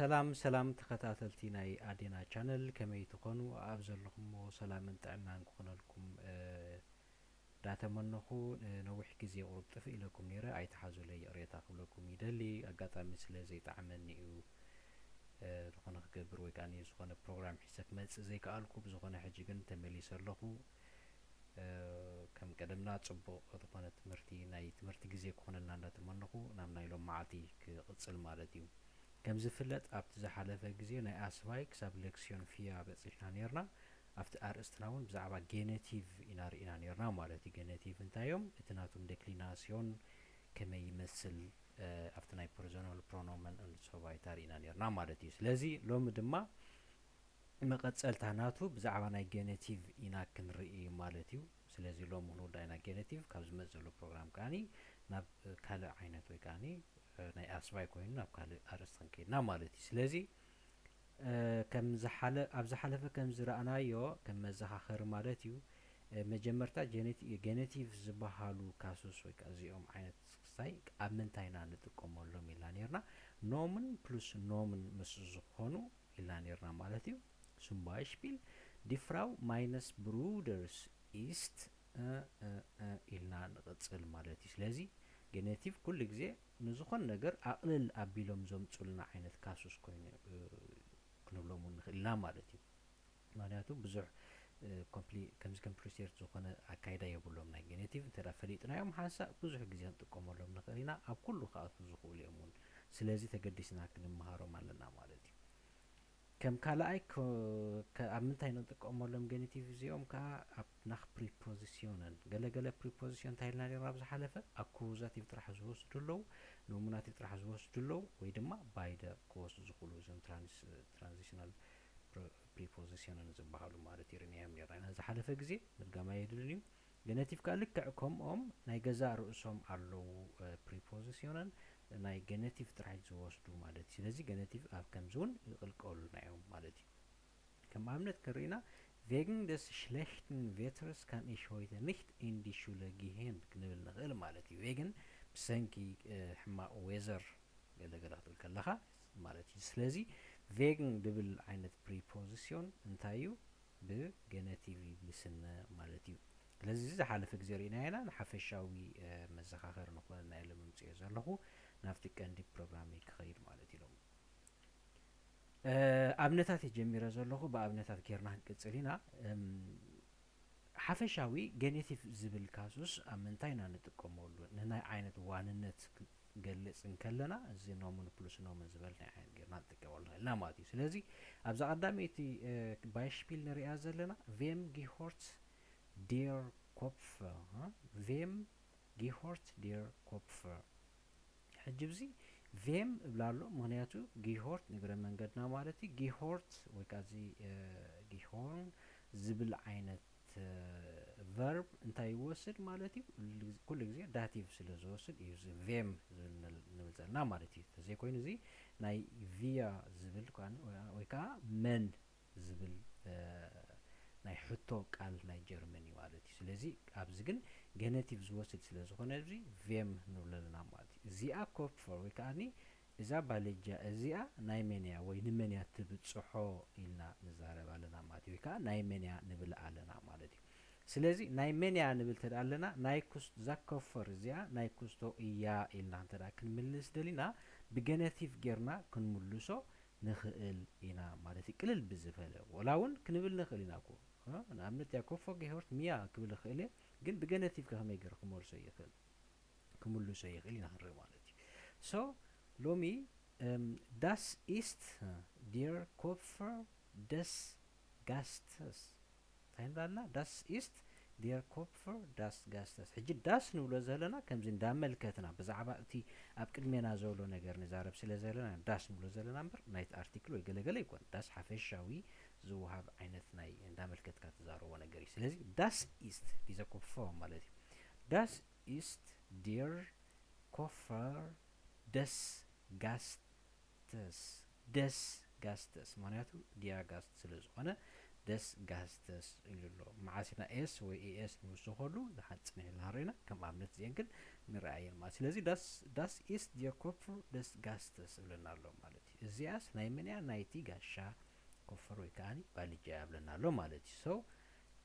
ሰላም ሰላም ተኸታተልቲ ናይ ኣዴና ቻነል፣ ከመይ ትኾኑ? ኣብ ዘለኹሞ ሰላምን ጥዕናን ክኾነልኩም እንዳተመነኹ፣ ነዊሕ ግዜ ቁሩብ ጥፍእ ኢለኩም ነይረ፣ ኣይትሓዙለይ፣ ይቕሬታ ክብለኩም ይደሊ። ኣጋጣሚ ስለ ዘይጠዓመኒ እዩ ዝኾነ ክገብር ወይ ከዓ ዝኾነ ፕሮግራም ሒዘ ክመፅእ ዘይከኣልኩ። ብዝኾነ ሕጂ ግን ተመሊሰ ኣለኹ። ከም ቀደምና ጽቡቕ ዝኾነ ትምህርቲ፣ ናይ ትምህርቲ ግዜ ክኾነልና እንዳተመነኹ ናብ ናይ ሎም መዓልቲ ክቕጽል ማለት እዩ። ከም ዝፍለጥ ኣብቲ ዝሓለፈ ግዜ ናይ ኣስባይ ክሳብ ሌክስዮን ፊያ በጺሕና ነርና። ኣብቲ ኣርእስትና እውን ብዛዕባ ጌነቲቭ ኢና ርኢና ነርና ማለት እዩ። ጌነቲቭ እንታይ እዮም? እቲ ናቶም ዴክሊናስዮን ከመይ ይመስል ኣብቲ ናይ ፐርሶናል ፕሮኖመን እንድ ሶ ቫይታ ርኢና ነርና ማለት እዩ። ስለዚ ሎሚ ድማ መቐጸልታ ናቱ ብዛዕባ ናይ ጌነቲቭ ኢና ክንርኢ ማለት እዩ። ስለዚ ሎም ክንውዳእ ኢና ጌነቲቭ፣ ካብ ዝመጽእ ዘሎ ፕሮግራም ከኣኒ ናብ ካልእ ዓይነት ወይ ከኣኒ ናይ ኣስባይ ኮይኑ ናብ ካልእ ኣርእስቲ ክንከይድና ማለት እዩ። ስለዚ ከም ዝሓለ ኣብ ዝሓለፈ ከም ዝረኣናዮ ከም መዘኻኸሪ ማለት እዩ። መጀመርታ ጌነቲቭ ዝበሃሉ ካሱስ ወይ ከዓ እዚኦም ዓይነት ክስታይ ኣብ ምንታይ ኢና ንጥቀመሎም ኢልና ነርና። ኖምን ፕሉስ ኖምን ምስ ዝኾኑ ኢልና ነርና ማለት እዩ። Zum Beispiel die Frau meines Bruders ist ኢልና ንቕጽል ማለት እዩ። ስለዚ ጌነቲቭ ኩሉ ግዜ ንዝኾን ነገር ኣቕልል ኣቢሎም ዘምጹልና ዓይነት ካሱስ ኮይኑ ክንብሎም ንኽእል ኢና ማለት እዩ። ምክንያቱ ብዙሕ ከምዚ ከም ፕሪሴርት ዝኾነ ኣካይዳ የብሎም ናይ ጌነቲቭ። እንተ ፈሊጥናዮም ሓንሳእ ብዙሕ ግዜ ክንጥቀመሎም ንኽእል ኢና። ኣብ ኩሉ ክኣትዉ ዝኽእሉ እዮም እውን። ስለዚ ተገዲስና ክንመሃሮም ኣለና ማለት እዩ። ከም ካልኣይ ኣብ ምንታይ ንጥቀመሎም ጌነቲቭ እዚኦም ከዓ ኣብ ናኽ ፕሪፖዚሽንን። ገለገለ ፕሪፖዚሽን እንታይ ኢልና ነርና ኣብ ዝሓለፈ? ኣኩዛቲቭ ጥራሕ ዝወስዱ ኣለዉ፣ ኖሚናቲቭ ጥራሕ ዝወስዱ ኣለዉ፣ ወይ ድማ ባይደ ክወስዱ ዝኽእሉ እዞም ትራንዚሽናል ፕሪፖዚሽንን ዝበሃሉ ማለት እዩ። ርኢናዮም ነርና ኢና ዝሓለፈ ግዜ፣ ምድጋም ኣየድልን እዩ። ጌነቲቭ ከዓ ልክዕ ከምኦም ናይ ገዛእ ርእሶም ኣለዉ ፕሪፖዚሽንን ናይ ጌነቲቭ ጥራሕ ዝወስዱ ማለት እዩ። ስለዚ ጌነቲቭ ኣብ ከምዚ እውን ይቕልቀሉና እዮም ማለት እዩ። ከም ኣብነት ክንርኢና wegen des schlechten Wetters kann ich heute nicht in die Schule gehen ክንብል ንኽእል ማለት እዩ። Wegen ብሰንኪ ሕማቕ ዌዘር ገለገለ ክትብል ከለኻ ማለት እዩ። ስለዚ wegen ድብል ዓይነት ፕሪፖዚሽን እንታይ እዩ? ብጌነቲቭ ይስነ ማለት እዩ። ስለዚ ዝሓለፈ ግዜ ርኢና ኢና፣ ንሓፈሻዊ መዘኻኸሪ ንኾነና ኢለ መምፅኦ ዘለኹ ናብቲ ቀንዲ ፕሮግራመይ ክኸይድ ማለት እዩ። ሎም ኣብነታት እየ ጀሚረ ዘለኹ፣ ብኣብነታት ጌርና ክንቅፅል ኢና። ሓፈሻዊ ጌኔቲቭ ዝብል ካሱስ ኣብ ምንታይ ኢና ንጥቀመሉ? ንናይ ዓይነት ዋንነት ክንገልፅ እንከለና እዚ ኖምን ፕሉስ ኖምን ዝበል ናይ ዓይነት ጌርና ንጥቀመሉ ንኽእል ኢና ማለት እዩ። ስለዚ ኣብዛ ቀዳመይቲ ባይሽፒል ንሪኣ ዘለና ቬም ጊሆርት ዴር ኮፕፈ፣ ቬም ጊሆርት ዴር ኮፕፈ። ሕጂ ብዚ ቬም እብላ ኣሎ፣ ምኽንያቱ ጊሆርት ንግረ መንገድና ማለት እዩ። ጊሆርት ወይ ከዓ እዚ ጊሆርን ዝብል ዓይነት ቨርብ እንታይ ይወስድ ማለት እዩ? ኩሉ ግዜ ዳቲቭ ስለ ዝወስድ እዩ እዚ ቬም ዝብል ንብል ዘለና ማለት እዩ። ተዘይኮይኑ እዚ ናይ ቪያ ዝብል ወይ ከዓ መን ዝብል ናይ ሕቶ ቃል ናይ ጀርመን እዩ ማለት እዩ። ስለዚ ኣብዚ ግን ጌነቲቭ ዝወስድ ስለ ዝኾነ እዚ ቬም ንብሎ ኣለና ማለት እዩ። እዚኣ ኮፕፈር ወይ ከዓኒ እዛ ባልጃ እዚኣ ናይ መን እያ ወይ ንመን እያ ትብጽሖ ኢልና ንዛረብ ኣለና ማለት እዩ። ወይ ከዓ ናይ መን እያ ንብል ኣለና ማለት እዩ። ስለዚ ናይ መን እያ ንብል እንተ ኣለና ናይ ኩስቶ፣ እዛ ኮፕፈር እዚኣ ናይ ኩስቶ እያ ኢልና እንተ ክንምልስ ደሊና ብጌነቲቭ ጌርና ክንምልሶ ንኽእል ኢና ማለት እዩ። ቅልል ብዝበለ ወላ እውን ክንብል ንኽእል ኢና እኮ። ንኣብነት እያ ኮፎ ጌሆርት ሚያ ክብል ይኽእል እየ፣ ግን ብጌነቲቭ ከ ከመይ ገይረ ክመልሶ ይኽእል? ክምልሶ ይኽእል ኢና ክንርኢ ማለት እዩ። ሶ ሎሚ das ist der Kopf des Gastes እንታይ ንብላልና? Das ist der Kopf des Gastes። ሕጂ ዳስ ንብሎ ዘለና ከምዚ እንዳመልከትና ብዛዕባ እቲ ኣብ ቅድሜና ዘሎ ነገር ንዛረብ ስለ ዘለና ዳስ ንብሎ ዘለና እምበር ናይቲ ኣርቲክል ወይ ገለገለ ይኮን። ዳስ ሓፈሻዊ ዝወሃብ ዓይነት ናይ እንዳመልከትካ ትዛረቦ ነገር እዩ። ስለዚ das ist dieser Kopf ማለት እዩ። Das ist der Kopf des Gastes። ደስ ጋስተስ፣ ምክንያቱ ዲያ ጋስት ስለ ዝኾነ ደስ ጋስተስ ኢሉ ኣሎ። መዓስ ኢና ኤስ ወይ ኤኤስ ንውስኸሉ ዝሓጽነ ኢልና ርኢና፣ ከም ኣብነት እዚአን ግን ንረኣየን ማለት። ስለዚ das ist der Kopf des Gastes እብለና ኣሎ ማለት እዩ። እዚኣስ ናይ መን እያ? ናይቲ ጋሻ ኮፈር ወይ ከዓኒ ባልጃ እያ ብለና ኣሎ ማለት እዩ። So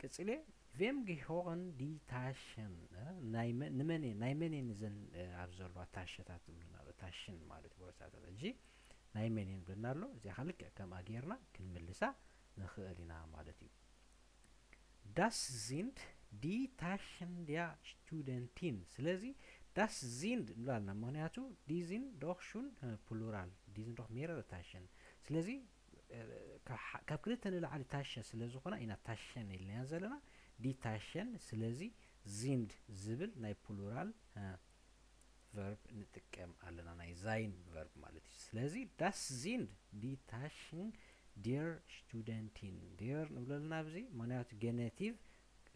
ቅጽሌ፣ ቬም ጊሆረን ዲ ታሽን፣ እ፣ ናይ መ-፣ ንመን እየ-፣ ናይ መን እየን እዘን፣ እ፣ ኣብ ዘለዋ ታሸታት ብለና ኣሎ። ታሽን ማለት ቦርሳታት። ሕጂ ናይ መን እየን ብለና ኣሎ። እዚኣ ኸዓ ልክዕ ከምኣ ጌርና ክንምልሳ ንኽእል ኢና ማለት እዩ። Das sind die Taschen der Studentin። ስለዚ das sind ንብላልና፣ ምኽንያቱ die sind doch schon፣ እ፣ ፕሉራል፣ die sind doch mehrere Taschen። ስለዚ፣ እ፣ ካብ ሓ-፣ ካብ ክልተ ንላዕሊ ታሸ ስለ ዝኾና ኢና ታሸን ኢልናያን ዘለና፣ die Taschen። ስለዚ sind ዝብል ናይ ፕሉራል፣ እ፣ ቨርብ ንጥቀም ኣለና፣ ናይ sein ቨርብ ማለት እዩ። ስለዚ das sind die Taschen der Studentin። Der ንብለልና ኣብዚ፣ ምኽንያቱ ገነቲቭ፣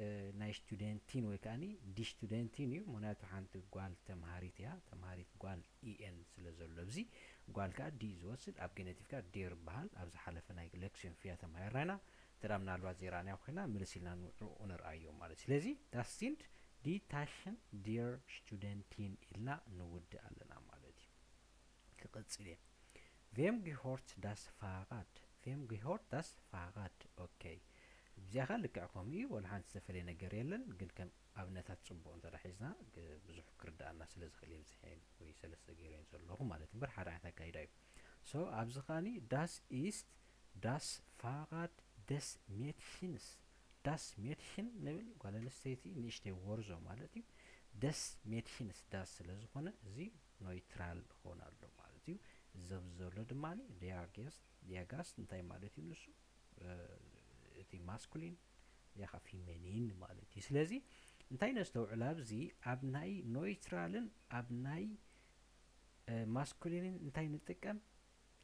እ፣ ናይ ስቱደንቲን ወይ ከዓኒ die Studentin እዩ። ምኽንያቱ ሓንቲ ጓል ተምሃሪት እያ፣ ተምሃሪት ጓል ኢኤን ስለ ዘሎ፣ ኣብዚ ጓል ከኣ die ዝወስድ፣ ኣብ ገነቲቭ ከኣ der ይበሃል። ኣብ ዝሓለፈ ናይ ሌክሲዮን ፊያ ተማሂርና ኢና። እንተ ደኣ ምናልባት ዘይረኣናዮ ኮይና፣ ምልስ ኢልና ንዕኡ ንርኣዮ ማለት እዩ። ስለዚ das sind die Taschen der Studentin ኢልና ንውድእ ኣለና ማለት እዩ። ክቕጽል እየ። Wem gehört das Fahrrad? Wem gehört das Fahrrad? ኦኬ። እዚኣ ኸ ልክዕ ከምኡ እዩ፣ ወላ ሓንቲ ዝተፈለየ ነገር የለን፣ ግን ከም ኣብነታት ጽቡቕ እንተ ደኣ ሒዝና፣ ግ-፣ ብዙሕ ክርድኣና ስለ ዝኽእል እየ ብዝሐን ወይ ሰለስተ ገይረን ዘለኹ ማለት እዩ። እምበር ሓደ ዓይነት ኣካይዳ እዩ። So ኣብዚ ኸኣኒ das ist das Fahrrad des Mädchens። Das Mädchen ንብል ጓል ኣንስተይቲ ንእሽተይ ወርዞ ማለት እዩ። Des Mädchens das ስለ ዝኾነ እዚ ኖይትራል ክኾን ኣሎ ማለት እዩ። እዚ ኣብዚ ዘሎ ድማ der Gast፣ der Gast እንታይ ማለት እዩ ንሱ? እ፣ እቲ ማስኩሊን፣ እዚኣ ኸዓ ፊሜኒን ማለት እዩ። ስለዚ እንታይ ነስተውዕል ኣብዚ? ኣብ ናይ ኖይትራልን ኣብ ናይ፣ እ፣ ማስኩሊንን እንታይ ንጥቀም?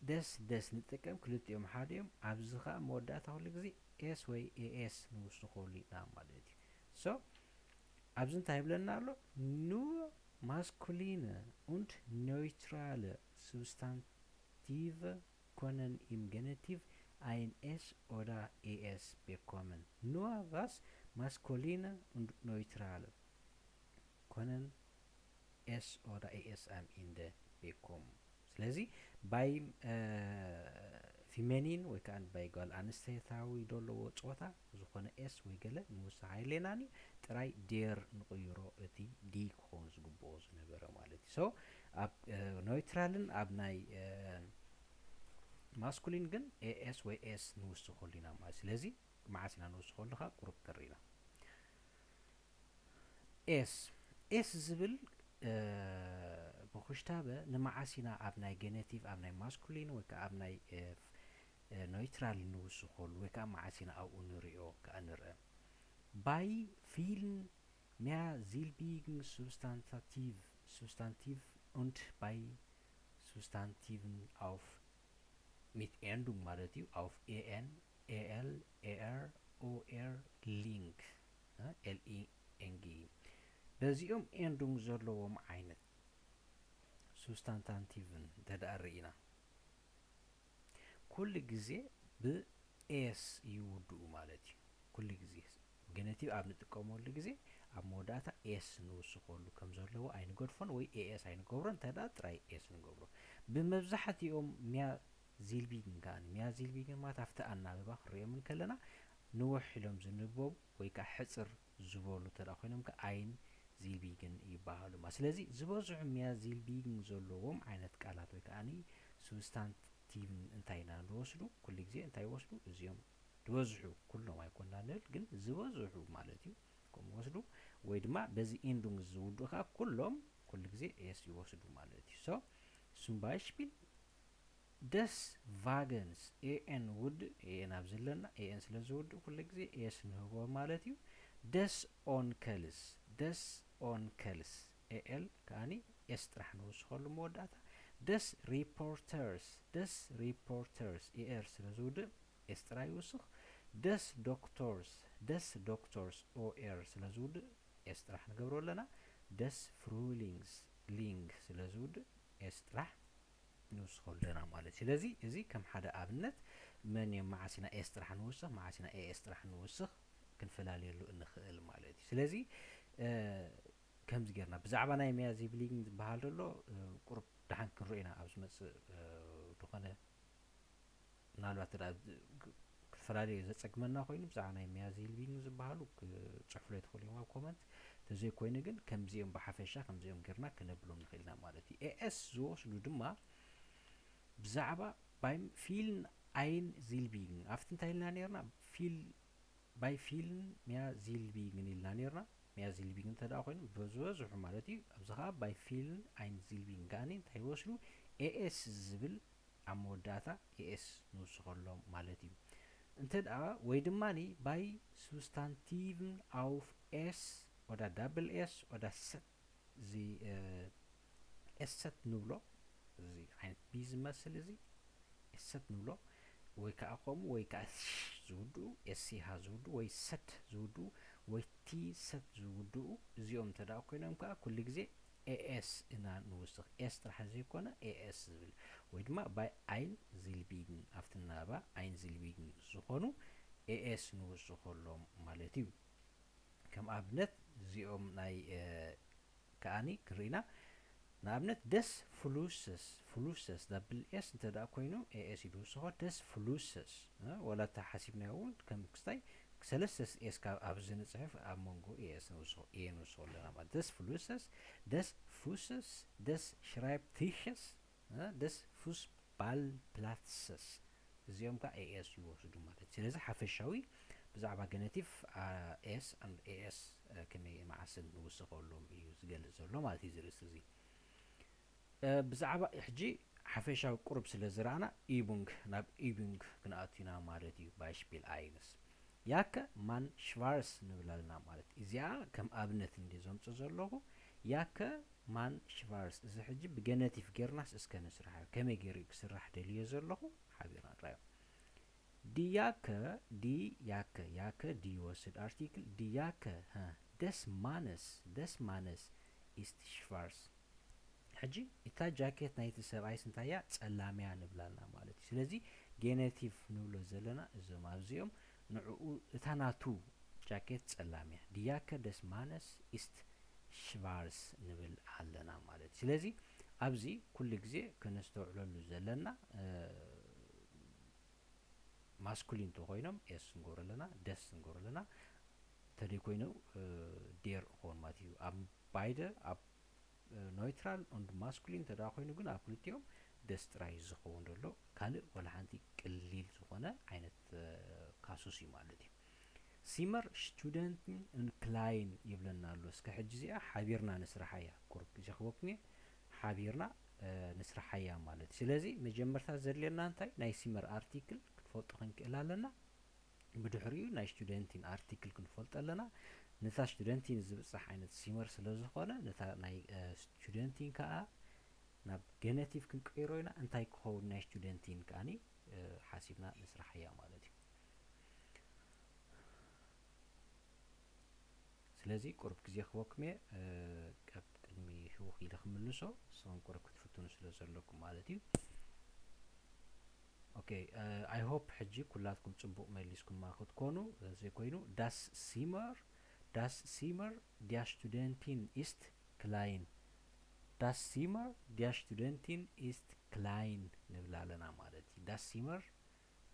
Des፣ des ንጥቀም፣ ክልቲኦም ሓደ እዮም። ኣብዚ ኸዓ መወዳእታ ኩሉ ግዜ ኤስ ወይ ኤኤስ ንውስኸሉ ኢና ማለት እዩ። So ኣብዚ እንታይ ይብለና ኣሎ? Nur maskuline und neutrale Substantive können im Genitiv ein S oder E S bekommen. Nur was maskuline und neutrale können S oder E S am Ende bekommen። ስለዚ ባይ፣ እ፣ ፊሜኒን ወይ ከኣ ባይ ጓል ኣንስተይታዊ ዘለዎ ጾታ ዝኾነ ኤስ ወይ ገለ ንውስኽ የድልየናን እዩ። ጥራይ der ንቕይሮ፣ እቲ ዲ ክኸውን ዝግብኦ ዝነበረ ማለት እዩ። So ኣብ፣ እ፣ ኖይትራልን ኣብ ናይ፣ እ፣ ማስኩሊን ግን ኤ ኤስ ወይ ኤስ ንውስኸሉ ኢና ማለት። ስለዚ መዓስ ኢና ንውስኸሉ ኸኣ ቁሩብ ከሪና። ኤስ፣ ኤስ ዝብል፣ እ፣ ምኹሽታበ ንመዓስ ኢና ኣብ ናይ ገነቲቭ፣ ኣብ ናይ ማስኩሊን ወይ ከኣ ኣብ ናይ፣ እ፣ እ፣ ኖይትራል ንውስኸሉ ወይ ከኣ መዓስ ኢና ኣብኡ ንሪኦ ከኣ ንርአ። Bei vielen mehrsilbigen Substantiv-, Substantiv und bei Substantiven auf mit Endung ማለት እዩ፣ auf en, el, er, or, ling፣ እ፣ ling። በዚኦም ኤንዱንግ ዘለዎም ዓይነት ሱብስታንታንቲቭን እንተ ደኣ ርኢና፣ ኩሉ ግዜ ብኤስ ይውድኡ ማለት እዩ። ኩሉ ግዜ ገነቲቭ ኣብ ንጥቀመሉ ግዜ ኣብ መወዳእታ ኤስ ንውስኸሉ ከም ዘለዎ ኣይንገድፎን ወይ ኤኤስ ኣይንገብሮን፣ እንተ ደኣ ጥራይ ኤስ ንገብሮ። ብመብዛሕትኦም ሚያ ዚልቢግን ከኣ፣ ሚያ ዚልቢግን ማለት ኣብቲ ኣናብባ ክንሪኦም እንከለና ንውሕ ኢሎም ዝንበቡ ወይ ከኣ ሕጽር ዝበሉ እንተ ደኣ ኮይኖም ከኣ ኣይን ዚልቢግን ይበሃሉ። ማ-፣ ስለዚ ዝበዝሑ ሚያ ዚልቢግን ዘለዎም ዓይነት ቃላት ወይ ከኣ ሱብስታንቲቭን እንታይ ኢና ንወስዱ? ኩሉ ግዜ እንታይ ይወስዱ? እዚኦም ዝበዝሑ፣ ኩሎም ኣይኮንና ንብል፣ ግን ዝበዝሑ ማለት እዩ። ከምኡ ወስዱ ወይ ድማ በዚ ኤንዱንግ ዝውድኡ ከኣ ኩሎም ኩሉ ግዜ ኤስ ይወስዱ ማለት እዩ። So፣ zum Beispiel፣ des Wagens፣ ኤኤን ውድእ፣ ኤኤን ኣብዚ ኣለና፣ ኤኤን ስለ ዝውድእ ኩሉ ግዜ ኤስ ንህቦ ማለት እዩ። Des Onkels፣ des Onkels፣ ኤኤል ከኣኒ ኤስ ጥራሕ ንውስኸሉ መወዳእታ። Des Reporters፣ des Reporters፣ ኤኤር ስለ ዝውድእ ኤስ ጥራሕ ይውስኽ። Des Doktors፣ des Doktors፣ ኦኤር ስለ ዝውድእ ኤስ ጥራሕ ንገብሮ ኣለና። Des Frühlings፣ ሊንግ ስለ ዝውድእ ኤስ ጥራሕ ንውስኸሉ ኣለና ማለት እዩ። ስለዚ እዚ ከም ሓደ ኣብነት መን እዮም፣ መዓስ ኢና ኤስ ጥራሕ ንውስኽ፣ መዓስ ኢና ኤኤስ ጥራሕ ንውስኽ ክንፈላለየሉ እንኽእል ማለት እዩ። ስለዚ፣ እ፣ ከምዚ ጌርና ብዛዕባ ናይ ሚያ ዚብሊግን ዝበሃል ዘሎ፣ እ፣ ቁሩብ ደሓን ክንሪኦ ኢና ኣብ ዝመጽእ፣ እ፣ ድኾ-፣ ምናልባት ዳ ክትፈላለዩ ዘጸግመና ኮይኑ ብዛዕባ ናይ ሚያ ዚልቢንግ ዝበሃሉ ክጽሕፉለይ ትኽእሉ እዮም ኣብ ኮመንት። ተዘይኮይኑ ግን ከምዚኦም ብሓፈሻ ከምዚኦም ጌርና ክነብሎም ንኽእል ኢና ማለት እዩ። ኤኤስ ዝወስዱ ድማ ብዛዕባ ባይም ፊልን ኣይን ዚልቢንግ ኣብቲ እንታይ ኢልና ነርና? ፊል ባይ ፊልን ሚያ ዚልቢንግን ኢልና ነርና። ሚያ ዚልቢንግ እንተ ደኣ ኮይኑ ዝበዝበዝሑ ማለት እዩ። ኣብዚ ኸዓ ባይ ፊልን ኣይን ዚልቢንግ ከኣኒ እንታይ ይወስዱ? ኤኤስ ዝብል ኣብ መወዳእታ ኤኤስ ንውስኸሎም ማለት እዩ። እንተ ደኣ ወይ ድማ ባይ ሱብስታንቲቭን ኣውፍ ኤስ ኦዳ ዳብል ኤስ ኦዳ ሰት እዚ ኤሰት ንብሎ እዚ ዓይነት ቢ ዝመስል እዚ ኤሰት ንብሎ ወይ ከዓ ከምኡ ወይ ከዓ ሽ ዝውድኡ ኤስሲሃ ዝውድኡ ወይ ሰት ዝውድኡ ወይ ቲ ሰት ዝውድኡ እዚኦም እንተ ደኣ ኮይኖም ከዓ ኩሉ ግዜ ኤኤስ ኢና ንውስኽ። ኤስ ጥራሕ ዘይኮነ ኤኤስ ዝብል ወይ ድማ ባይ ኣይን ዚልቢግን ኣብቲ ናባ ኣይን ዚልቢግን ዝኾኑ ኤኤስ ንውስኸሎም ማለት እዩ። ከም ኣብነት እዚኦም ናይ ከኣኒ ክንርኢና ንኣብነት ደስ ፍሉሰስ ፍሉሰስ ዳብል ኤስ እንተ ደኣ ኮይኑ ኤኤስ ኢሉ ዝስኾ ደስ ፍሉሰስ ወላ እታ ሓሲብናዮ እውን ከም ክስታይ ሰለስተ ኤስ ካብ ኣብዚ ንፅሕፍ ኣብ መንጎ ኤኤስ ንውስኾ ኤ ንውስኾ ኣለና ማለት ደስ ፍሉሰስ ደስ ፉሰስ ደስ ሽራይብ ቲሸስ ደስ ፉስ ባል ፕላትሰስ እዚኦም ከዓ ኤኤስ ይወስዱ ማለት እዩ። ስለዚ ሓፈሻዊ ብዛዕባ ገነቲቭ ኤስ ኤስ ከመይ መዓስን ንውስኸሎም እዩ ዝገልጽ ዘሎ ማለት እዩ ዝርእስ እዚ። ብዛዕባ ሕጂ ሓፈሻዊ ቁሩብ ስለ ዝረኣና ኢቡንግ ናብ ኢቡንግ ክንኣቱ ኢና ማለት እዩ። ባይሽፒል ኣይንስ ያከ ማን ሽቫርስ ንብል ኣለና ማለት እዩ። እዚኣ ከም ኣብነት እንዲ ዘምጽእ ዘለኹ ያከ ማን ሽቫርስ እዚ ሕጂ ብገነቲቭ ጌርናስ እስከ ንስራሕ ከመይ ገይሩ ክስራሕ ደልዮ ዘለኹ ሓቢርና ንራዮ። ድያከ ድያከ ያከ ድይወስድ ኣርቲክል ድያከ ደስ ማነስ ደስ ማነስ ኢስት ሽቫርስ። ሕጂ እታ ጃኬት ናይቲ ሰብኣይስ እንታይ እያ? ጸላም እያ ንብላ ኣለና ማለት እዩ። ስለዚ ጌነቲቭ ንብሎ ዘለና እዞም ኣብዚኦም ንዕኡ እታ ናቱ ጃኬት ጸላም እያ። ድያከ ደስ ማነስ ኢስት ሽቫርስ ንብል ኣለና ማለት እዩ። ስለዚ ኣብዚ ኩሉ ግዜ ከነስተውዕለሉ ዘለና ማስኩሊን እንተኾይኖም ኤስ ንገብሮ ኣለና፣ ደስ ንገብሮ ኣለና። እንተደይኮይኑ ዴር ክኸውን ማለት እዩ። ኣብ ባይደ ኣብ ኖይትራል ኦንድ ማስኩሊን እንተ ደኣ ኮይኑ ግን ኣብ ክልቲኦም ደስ ጥራይ ዝኸውን ዘሎ ካልእ ወላ ሓንቲ ቅሊል ዝኾነ ዓይነት ካሱስ እዩ ማለት እዩ። ሲመር ሽቱደንትን ክላይን ይብለና ኣሎ። እስከ ሕጂ እዚኣ ሓቢርና ንስርሓያ። ቁሩብ ግዜ ክበኩም እየ፣ ሓቢርና ንስርሓያ ማለት እዩ። ስለዚ መጀመርታ ዘድልየና እንታይ ናይ ሲመር ኣርቲክል ክንፈልጦ ክንክእል ኣለና። ብድሕሪኡ ናይ ሽቱደንቲን ኣርቲክል ክንፈልጦ ኣለና። ነታ ሽቱደንቲን ዝብጻሕ ዓይነት ሲመር ስለ ዝኾነ ነታ ናይ ሽቱደንቲን ከዓ ናብ ገነቲቭ ክንቀይሮ ኢና። እንታይ ክኸውን ናይ ሽቱደንቲን ከኣኒ ሓሲብና ንስርሓያ ማለት እዩ። ስለዚ ቁሩብ ግዜ ክበኩም እየ። ካብ ቅድሚ ህውኽ ኢለ ክምልሶ ንስኹም ቁሩብ ክትፍትኑ ስለ ዘለኩም ማለት እዩ። ኦኬ፣ ኣይ ሆፕ ሕጂ ኩላትኩም ጽቡቕ መሊስኩማ ክትኮኑ። ዘይኮይኑ ዳስ ሲመር ዳስ ሲመር ዲያ ሽቱደንቲን ኢስት ክላይን ዳስ ሲመር ዲያ ሽቱደንቲን ኢስት ክላይን ንብል ኣለና ማለት እዩ። ዳስ ሲመር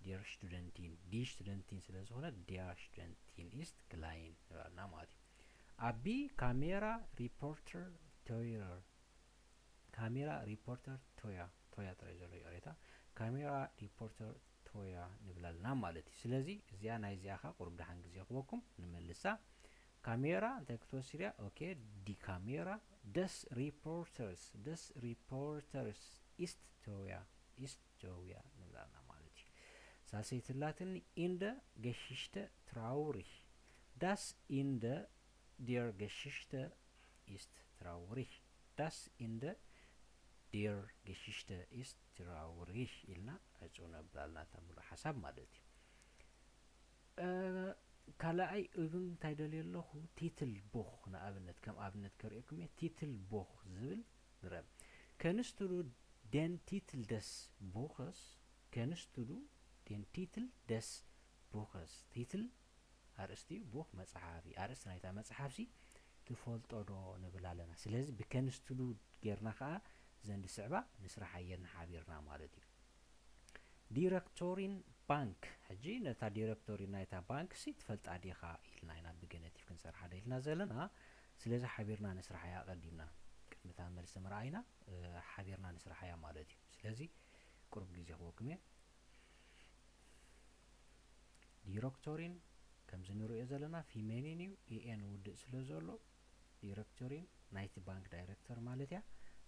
ዲር ሽቱደንቲን ዲ ሽቱደንቲን ስለ ዝኾነ ዲያ ሽቱደንቲን ኢስት ክላይን ንብል ኣለና ማለት እዩ። ኣብ ቢ ካሜራ ሪፖርተር ቶይረር ካሜራ ሪፖርተር ቶያ ቶያ ጥራይ ዘሎ ይቕሬታ ካሜራ ሪፖርተር ቶያ ንብል ኣለና ማለት እዩ። ስለዚ እዚኣ ናይ እዚኣ ኸ ቁሩብ ደሓን ግዜ ክበኩም ንመልሳ። ካሜራ እንታይ ክትወስድ እያ? ኦኬ ዲ ካሜራ ደስ ሪፖርተርስ ደስ ሪፖርተርስ ኢስት ቶያ ኢስት ቶያ ንብል ኣለና ማለት እዩ። ሳልሰይቲ ላትን ኢንደ ገሽሽተ ትራውሪሽ ዳስ ኢንደ ዲር ገሽሽተ ኢስት ትራውሪሽ ዳስ ኢንደ ዲር ገሽሽተ ኢስት ትራውሪሽ ኢልና ዕጹ ነብል ኣለና እታ ምሉእ ሓሳብ ማለት እዩ። ካልኣይ እብን እንታይ ደልየ ኣለኹ ቲትል ቡኽ ንኣብነት ከም ኣብነት ከርእየኩም እየ። ቲትል ቡኽ ዝብል ንረ ከንስትሉ ደን ቲትል ደስ ቡኸስ ከንስትሉ ደን ቲትል ደስ ቡኸስ ቲትል ኣርእስቲ እዩ። ቡኽ መጽሓፍ እዩ። ኣርእስቲ ናይታ መጽሓፍሲ ትፈልጦ ዶ ንብል ኣለና። ስለዚ ብከንስትሉ ጌርና ኸኣ ዘን ዝስዕባ ንስራሕ ኣየን ሓቢርና ማለት እዩ። ዲረክቶሪን ባንክ። ሕጂ ነታ ዲረክቶሪ ናይታ ባንክ ሲ ትፈልጣ ዲኻ ኢልና ኢና ብገነቲቭ ክንሰርሓ ዶ ኢልና ዘለና። ስለዚ ሓቢርና ንስራሕ እያ ቀዲምና ቅድሚ እታ መልሲ ምርኣይና ሓቢርና ንስራሕ እያ ማለት እዩ። ስለዚ ቁሩብ ግዜ ክወኩም እየ። ዲረክቶሪን ከምዚ ንሪኦ ዘለና ፊሜኒን እዩ። ኢኤን ውድእ ስለ ዘሎ ዲረክቶሪን ናይቲ ባንክ ዳይረክተር ማለት እያ።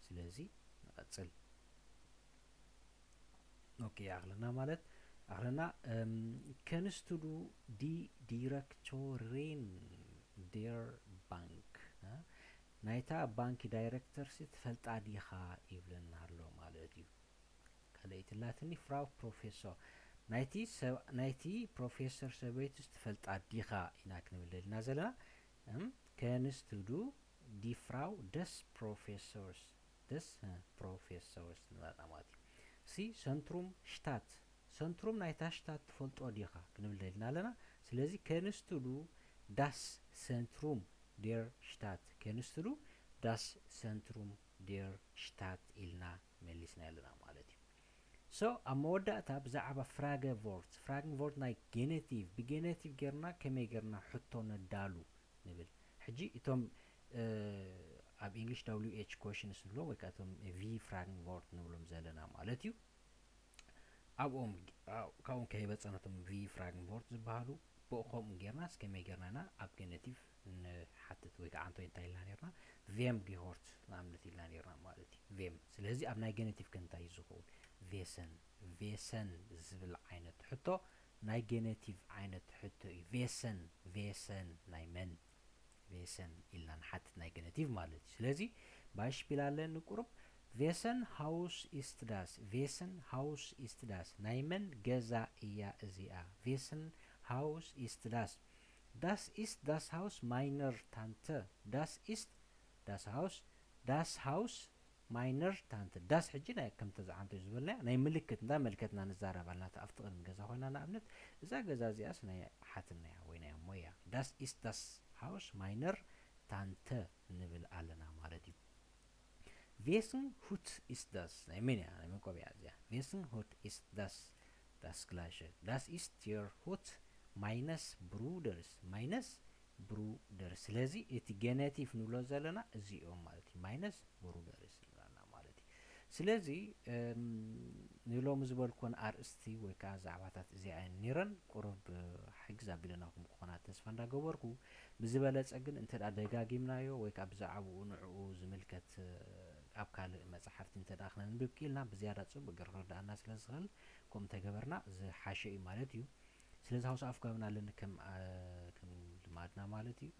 ስለዚ ንቐጽል። ኦኬ ኣኽለና ማለት ኣኽለና ከንስቱዱ ዲ ዲረክቶሪን ዴር ባንክ ናይታ ባንክ ዳይረክተር ሲ ትፈልጣ ዲኻ ይብለና ኣሎ ማለት እዩ። ካልኣይቲ ላትኒ ፍራው ፕሮፌሶር ናይቲ ፕሮፌሰር ሰበይትስ ትፈልጣ ዲኻ ኢና ክንብል ደልና ዘለና። ከንስቱዱ ዲ ፍራው ደስ ፕሮፌሶርስ ደስ ፕሮፌሶርስ ንበላ ማለት እዩ። ሲ ሰንትሩም ሽታት ሰንትሩም ናይታ ሽታት ትፈልጦ ዲኻ ክንብል ደልና ኣለና። ስለዚ ከንስቱዱ ዳስ ሰንትሩም ዴር ሽታት ከንስቱዱ ዳስ ሰንትሩም ዴር ሽታት ኢልና መሊስና ኣለና ማለት እዩ። ሶ ኣብ መወዳእታ ብዛዕባ ፍራገ ቮርት ፍራግን ቮርት ናይ ጌነቲቭ ብጌነቲቭ ጌርና ከመይ ጌርና ሕቶ ነዳሉ ንብል። ሕጂ እቶም ኣብ English W H questions ንብሎም ወይ ከዓ እቶም V ፍራግን ቮርት ንብሎም ዘለና ማለት እዩ። ኣብኦም ካብኦም ከይበፀና እቶም V ፍራግን ቮርት ዝበሃሉ ብኡ ከምኡ ጌርና እስከመይ ጌርና ኢና ኣብ ጌነቲቭ ንሓትት ወይ ከዓ እንቶ እንታይ ኢልና ኔርና ቬም ጊሆርት ንኣብነት ኢልና ኔርና ማለት እዩ። ቬም ስለዚ ኣብ ናይ ጌነቲቭ ከ እንታይ እዩ ዝኸውን? ቬሰን ቬሰን ዝብል ዓይነት ሕቶ ናይ ጌነቲቭ ዓይነት ሕቶ እዩ። ቬሰን ቬሰን ናይ መን ቬሰን ኢልና ንሓትት ናይ ጌነቲቭ ማለት እዩ። ስለዚ ባይሽፒል ኣለኒ ቁሩብ ቬሰን ሃውስ ኢስት ዳስ ቬሰን ሃውስ ኢስት ዳስ ናይ መን ገዛ እያ እዚኣ? ቬሰን ሃውስ ኢስት ዳስ ዳስ ኢስት ዳስ ሃውስ ማይነር ታንተ ዳስ ኢስት ዳስ ሃውስ ዳስ ሃውስ ማይነር ታንተ ዳስ ሕጂ ናይ ከምተ ዝዓንቶ ዝበልና ናይ ምልክት እንዳ መልከትና ንዛረብ ኣለና። ኣብቲ ቅድሚ ገዛ ኮይና ንኣብነት እዛ ገዛ እዚኣስ ናይ ሓትነያ ወይ ናይ ኣሞያ ዳስ ኢስት ዳስ ሃውስ ማይነር ታንተ ንብል ኣለና ማለት እዩ። ቬስን ሁት ኢስት ዳስ ናይ መን እያ ናይ መቆቢያ እዚኣ ቬስን ሁት ኢስት ዳስ ዳስ ግላሸ ዳስ ኢስት ዮር ሁት ማይነስ ብሩደርስ ማይነስ ብሩደር ስለዚ እቲ ጌነቲቭ ንብሎ ዘለና እዚኦም ማለት እዩ ማይነስ ብሩደርስ ንብላና ማለት እዩ። ስለዚ ንሎሚ ዝበልኩን ኣርእስቲ ወይ ከዓ ዛዕባታት እዚኣ እየን ነይረን። ቁሩብ ሓግዝ ኣቢለናኹም ክኾና ተስፋ እንዳገበርኩ ብዝበለፀ ግን እንተ ደጋጊምናዮ ወይ ከዓ ብዛዕባኡ ንዕኡ ዝምልከት ኣብ ካልእ መፅሓፍቲ እንተ ክነንብብ ክኢልና ብዝያዳ ፅቡቅ ገይሩ ክርድኣና ስለ ዝኽእል ከምኡ እንተገበርና ዝሓሸ እዩ ማለት እዩ። ስለዚ ሃውስ ኣፍጋብና ኣለኒ ከም ከም ልማድና ማለት እዩ።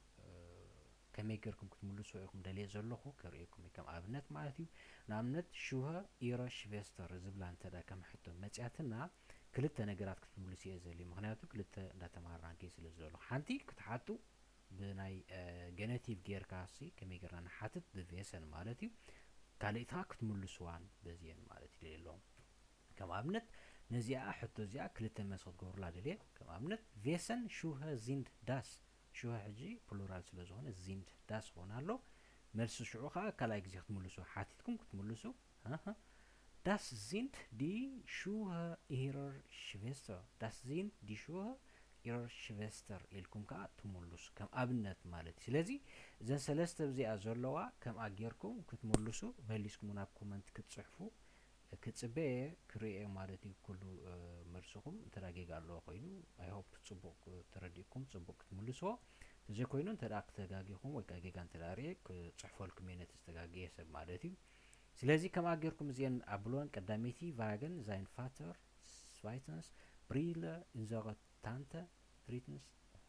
ከመይ ጌርኩም ክትምልስዎ ኢኹም ደልየ ዘለኹ ከርእየኩም እዩ ከም ኣብነት ማለት እዩ። ንኣብነት ሹሀ ኢረ ሽቬስተር ዝብላ እንተ ከም ሕቶ መፅያትና ክልተ ነገራት ክትምልሱ እየ ዘልዩ ምክንያቱ ክልተ እንዳተማሃርና ንከይ ስለ ዘሎ ሓንቲ ክትሓጡ ብናይ ገነቲቭ ጌርካ ሲ ከመይ ጌርና ንሓትት ብቬሰን ማለት እዩ። ካልእታ ክትምልስዋን በዚየን ማለት እዩ ደልየ ኣለኹ። ከም ኣብነት ነዚኣ ሕቶ እዚኣ ክልተ መልሲ ክትገብሩላ ደልየ። ከም ኣብነት ቬሰን ሹሀ ዚንድ ዳስ ሹሀ ሕጂ ፕሉራል ስለ ዝኾነ ዚንድ ዳስ ክኾን ኣሎ። መልሲ ሽዑ ከዓ ካልኣይ ግዜ ክትምልሱ ሓቲትኩም ክትምልሱ Das sind die Schuhe ihrer Schwester. Das sind die Schuhe ihrer Schwester ኢልኩም ከዓ ትምልሱ ከም ኣብነት ማለት እዩ። ስለዚ እዘን ሰለስተ ብዚኣ ዘለዋ ከምኣ ጌርኩም ክትምልሱ መሊስኩም ናብ ኮመንት ክትፅሕፉ ክፅበየ ክርእየ ማለት እዩ። ኩሉ መልስኹም እንተ ጌጋ ኣለዎ ኮይኑ I hope ፅቡቅ ተረዲእኩም ፅቡቅ ክትምልስዎ እንተዘይኮይኑ እንተ ክተጋጊኹም ወይ ከዓ ጌጋ እንተ ርእየ ክፅሕፈልኩም እየ ነቲ ዝተጋገየ ሰብ ማለት እዩ። ስለዚ ከምኣ ጌርኩም እዚአን ኣብልወን ቀዳመይቲ Wagen sein Vater, zweitens Brille unsere Tante, drittens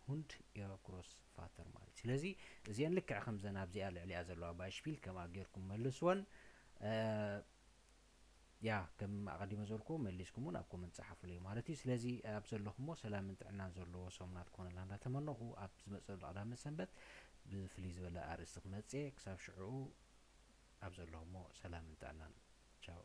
Hund ihr Großvater ማለት እዩ። ስለዚ እዚአን ልክዕ ከምዘን ኣብዚኣ ልዕሊኣ ዘለዋ ባይሽፒል ከምኣ ጌርኩም መልስወን። ያ ከም ኣቐዲመ ዘልኩ መሊስኩም እውን ኣብ ኮመንት ጸሓፉለይ ማለት እዩ። ስለዚ ኣብ ዘለኹሞ ሰላምን ጥዕናን ዘለዎ ሰሙናት ክኾነልና እንዳተመነኹ ኣብ ዝመጽእ ቀዳመ ሰንበት ብፍልይ ዝበለ ኣርእስቲ ክመጽእ ክሳብ ሽዑ ኣብ ዘለኹሞ ሰላምን ጥዕናን ቻው።